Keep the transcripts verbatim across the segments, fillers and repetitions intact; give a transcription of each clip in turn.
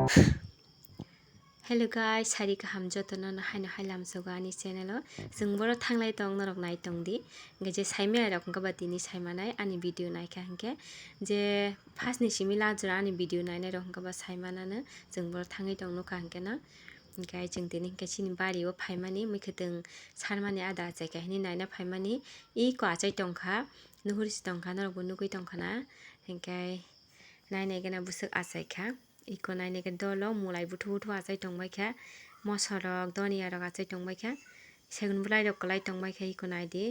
Hello guys, sari kaham jotono no haino hai lamsogo ani channel o. Chwng boro thanglai tong norok nai tong di. Hwnkhe je saimaya rok hwnkhe ba tini saimanai ani video naikha hwnkhe je first ni simi last jora ani video nainai rok hwnkhe ba saimanano chwng boro thangwi tong nukha hwnkhe no. Hwnkhe chwng tini hwnkhe chini bari o phaimani mwkhwtwng sarmani ada achai kha hwnwi naina phaimani iko achai tongkha nuhur si tongkha norok bo nugwi tongkha na hwnkhe nainai gana bwswk achai kha. Iko nainai khe dolo mulai buthu buthu achai tongbai kha, moso rok, donia rok achai tongbai kha, segun bwlai rok kwlai tongbai kha iko nai di,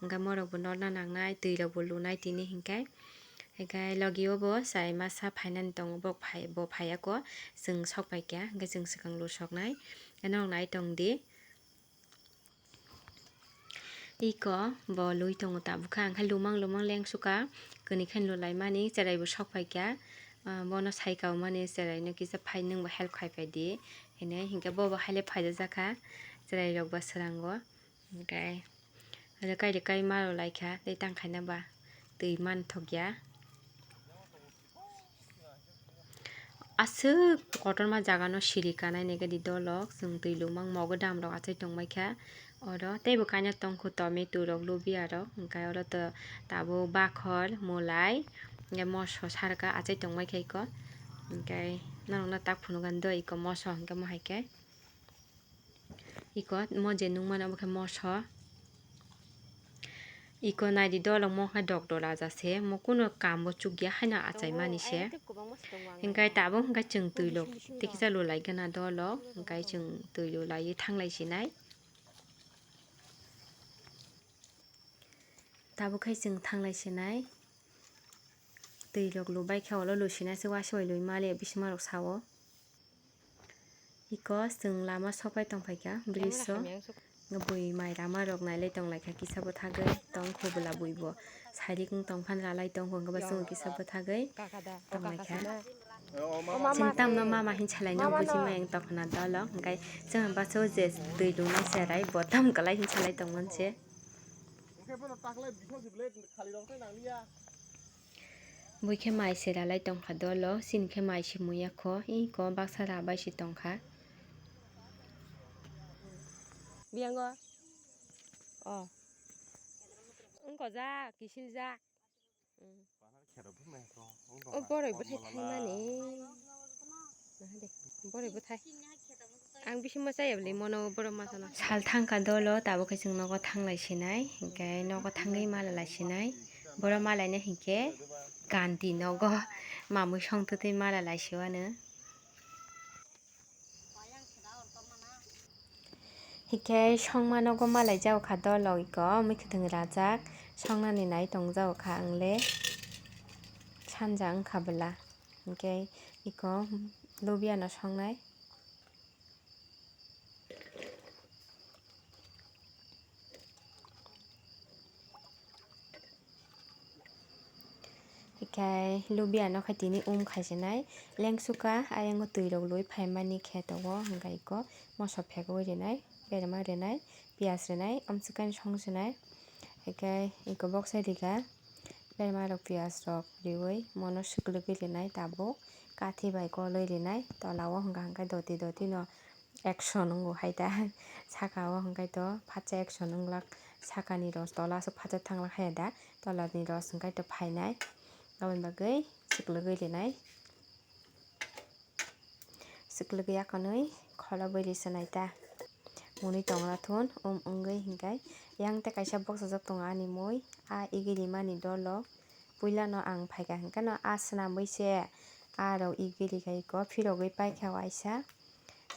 hwnkhe morok bo nolna nangnai, twi rok bo lunai tini hinkhe, hinkhe logi o bo chai masa phainani tongo, bo phai, bo phaiya kho, chwng sok pai kha, hinkhe chwng swkang lusoknai, norok nai tong di. Iko bo lui tongo tabukha, ang khe lumang lumang lengsuka, kwnwi khe lulaimani, cherai bo sok phaikha, ah, bono saika o mani cherai no kisa phai nwng bo help khai phai di hinwi, hinkhe bo bo haile phaijak jakha, cherai rok ba swrango, hinkhe rwkai rwkai ma rwlaikha tei tang khaina ba twi manthokya. Aswk kotorma jaga no siri kanai nai khe di dolok, chwng twi lumang mogo dam rok achai tongbai kha. Oro teibo kainwi tongkhu tomato rok, lubia rok, hwnkhe oro to tabuk bakhor, mwlai, hwnkhe moso sarka achai tongbai kha iko. Hwnkhe norokno tak phunukgani do iko moso hwnkhe mo hai khe. Iko mo je nukmano obo khe moso. Iko naidi dolok mo khe doctor raja se, mo kuno kam bo chukya haino achaimani se. Hinkhe tabuk hinkhe chwng twi lok tikisa lulai gana dolok, hinkhe chwng twi lulaiwi thanglai sinai. Tabuk khe chwng thanglai sinai. Twi rok lubai khe ulo lusinai se uaisa bai lui maliya bisingo rok sao. Iko chwng lama sokpai tongphaikha bridge o. Bui mai rama rok nailai tonglaikha kisa bwthagwi tongkhu bwla bui bo sairik wng tongphano ralai tongkhu hwnkhe bo chwng kisa bwthagwi tonglaikha. Chwng tamno mama hin salaino bujimai ang tongkhna dolo hwnkhe chwng baso je twi lunai cherai bo tam kwlai hin salai tongmani se. Bui khe mai se ralai tongkha dolo, chini khe mai se muya kho, iko baksa rabai se tongkha. Biyango. O. Wngkojak, kisiljak. O boroi bwthai thaimani. Boroi bwthai. Ang bisingo chaya bwlai mono borok masa no. Sal thangkha dolo tabuk khe chwng nogo thanglai sinai, hinkhe nogo thangwi mala lai sinai. Borok malaina hinkhe kanti nogo mamwi songtwtwi mala lai siwano. Hinkhe songma nogo malai jao kha dolo iko, mwkhwtwng rajak, songnani nai tong jao kha angle sanja wngkha bwla. Hinkhe iko lubiyano songnai. Hinkhe lubiyano khe tini um khaisinai, lengsuka ayang twi rok lui phaimani kheto o, hinkhe iko moso phegwi rinai, berma rinai, piyaj rinai, amswkhe songsinai, hinkhe iko boksa rikha. Berma rok piyaj rok riwi mono swklwgwi rinai tabuk kathi bai kolwi rinai tola o hwnka hwnkhe doti doti no action wngo hai ta saka o hwnkhe to phatsa action wnglak saka ni rok tola aswk phatsa thanglak haiya da tola ni rok hwnkhe to phainai aboni bagwi swklwgwi rinai. Swklwgwi yakanwi kholobwi ri swnai ta. Mwnwi tongna thun, um wngwi hinkhe. Yang tei kaisa bokchajak tongo ani mui. A igiri mani dolo. Puilano ang phaikha hinkhe no a swnamwi se a rok igiri khai iko phirogwi paikha waisa.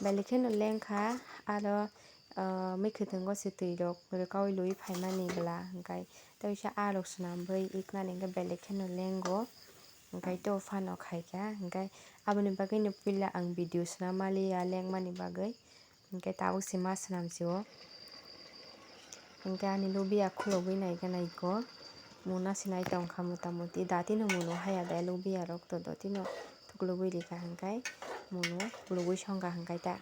Belai kheno lengkha aro, ah, mwkhwtwng o se twi rok rwkaui lui phaimani bwla hinkhe. Tei kisa a rok swnamwi iknani hinkhe belai kheno lengo. Hinkhe to phano khaikha, hinkhe aboni bagwino puila ang video swnam maliya lengmani bagwi, hinkhe tabuk se ma swnam sio. Hinkhe ani lubiya khulogwi naikhe naiko, muna se nai tongkha mota moti, datino munu haya de lubiya rok to dotino thuklugwi rikha hinkhe munu khulugwi songkha hinkhe ta.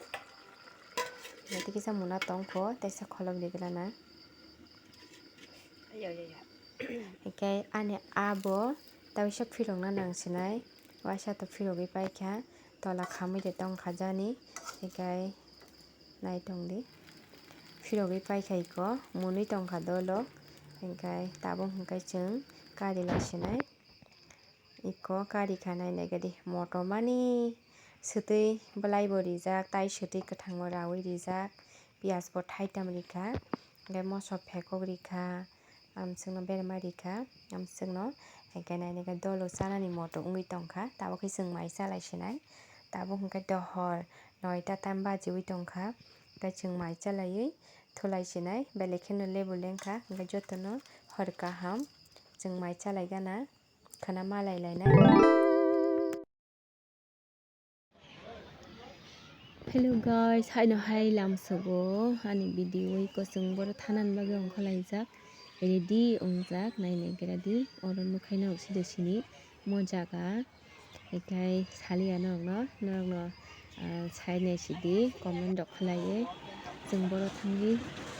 Dati kisa muna tongkho, teisa kholobwi rikhlana. Hinkhe ani abo taisa phirokna nang sinai, waisa to phirogwi paikha, tola khamwi de tongkha jani, hinkhe naitongdi. Phirogwi paikha iko, mwnwi tongkha dolo, hinkhe tabuk hinkhe chwng kari laisinai. Iko kari kha nainai gadi, moto mani swtwi bwlaibo rijak, tai swtwi kwthangbo rawi rijak, piyajbo thaitam rikha, hinkhe moso phekok rikha, amswkno berma rikha, amswkno hinkhe nainai gadi dolo chanani moto wngwi tongkha, tabuk khe chwng mai chalai sinai, tabuk hinkhe dohor noita tam bajiwi tongkha, hinkhe chwng mai chalaiwi thulai sinai, belai kheno lebu lengkha, hinkhe jotono hor kaham chwng mai chalai gana. Khana malai lainai. Hello guys, haino hai lamsogo ani video oi kosong boro thanani bagwi ongkhorlaijak, ready ongjak, nainai gradi oro nukhaino side sini mo jaga, hinkhe saliya norokno, norokno. Ah, sainai sidi comment rok khlaiwi chwng boro thangwi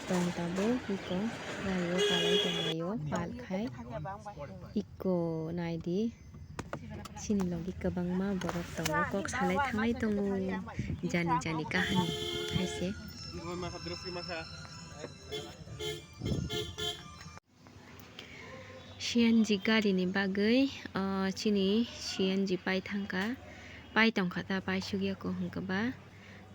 tong tabuk iko raio kalai tonglaio pal khai iko naidi chini logi kwbangma borok tongo kok salai thanglai tongo jani jani kahani haise. C N G gari ni bagwi, o, chini C N G pai thangkha, pai tongkha ta, pai sugya ko hwnkhe ba,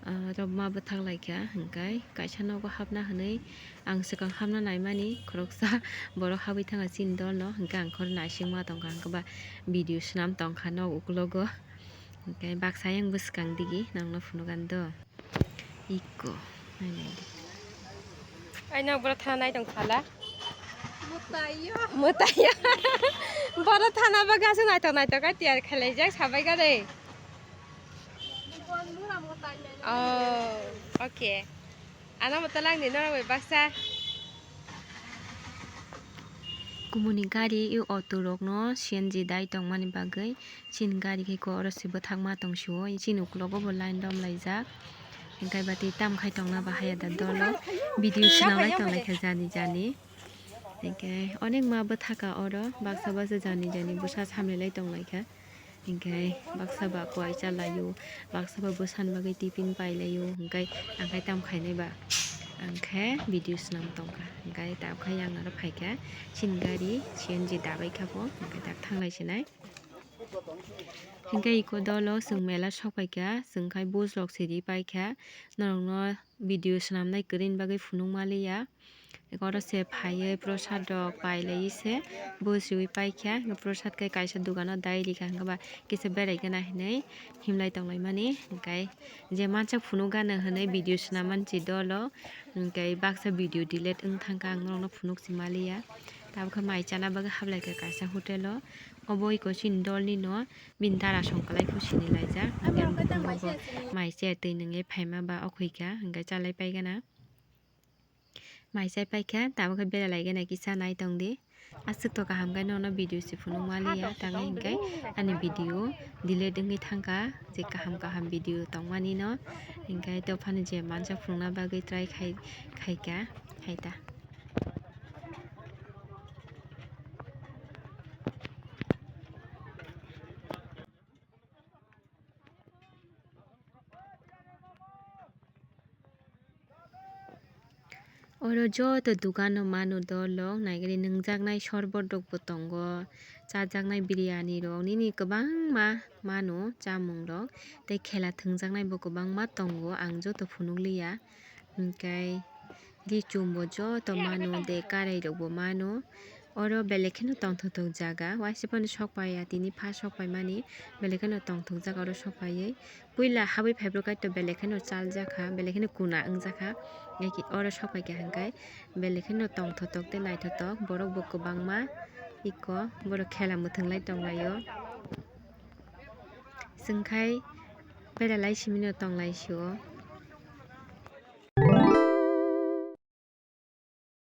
o, rwma bwthak laikha, hwnkhe kaisa nogo hapna hwnwi ang swkang hapna naimani, khoroksa borok habwi thangkha chini dolno, hwnkhe ang khorok naisingma tongkha, hwnkhe ba video swnam tongkha nok ukulogo, hwnkhe baksa ayang bwskang digi nokno phunukani do. Iko, nainai di. Ai, nok boro thana naitong sala. Mwtaio. Mwtaio. Boro thana bagwi aswk naithok naithok khe tiyar khlaijak sabai gari. Oh, okay. Ano mwtalang di norok bai baksa. Kumuni gari, i auto rokno C N G dai tongmani bagwi. Chini gari khe ko oro se bwthakma tong sio, chini ukulogo bo line rom laijak. Hinkhe ba tei tam khai tongna ba haya da dolo. Video swnam lai tong lai kha jani jani. Hinkhe onek ma bwthaka oro, baksa baksa jani jani bwsa samlai lai tong lai kha. Hinkhe baksa ba kwai cha laio, baksa ba bwsani bagwi tiffin pai laio. Hinkhe ang khai tam khainai ba, ang khe video swnam tong kha. Hinkhe tabuk khai ang aro phai kha, chini gari C N G dabai kha bo, hinkhe tak thang lai sinai. Hinkhe iko dolo chwng mela sok paikha, chwng khai buj rok siri paikha, norokno video swnamnai kwrwini bagwi phunuk maliya. Oro se phaiwi prosad rok pailaiwi se buj riwi paikha, hinkhe prosad khe kaisa dogano dai rikha, hinkhe ba kisa berai gana hinwi himlai tonglaimani, hinkhe je mansa phunuk gana hinwi video swnam mansi dolo, hinkhe baksa video delete wng thangkha, ang norokno phunuk si maliya. Tabukhe mai chana bagwi hablai kha kaisa hotel o. Obo iko chini dolni no, bini dara song kwlai phu sini laijak. Hinkhe ang bwkhwngo bo mai che twi nungwi phaima ba okhoi kha, hinkhe chalai pai gana. Mai chai pai kha, tabukhe bera lai gana kisa nai tong di. Aswk to kaham khe nono video se phunuk maliya, tangwi hinkhe ani video delete wngwi thangkha, je kaham kaham video tongmani no. Hinkhe to phano je mansa phunukna bagwi try khai, khaikha, khaita. Oro joto dogano mano dol rok naigari nungjaknai sorbot rokbo tongo, chajaknai biryani rok nini kwbangma mano chamung rok tei khela thwngjaknai bo kwbangma tongo, ang joto phunukliya. Hinkhe richum bo joto mano, de karai rok bo mano. Oro belai kheno tongthokthok jaga, waisa phano sok paiya, tini pha sok paimani, belai kheno tongthok jaga oro sok paiwi. Puila habwi phaibrwk kaitor belai kheno chaljakha, belai kheno kuna wngjakha. Haikhe oro sok paikha hinkhe belai kheno tongthokthok tei naithothok, borok bo kwbangma iko borok khela mwthwnglai tonglaio. Chwngkhai bera lai simino tonglai sio.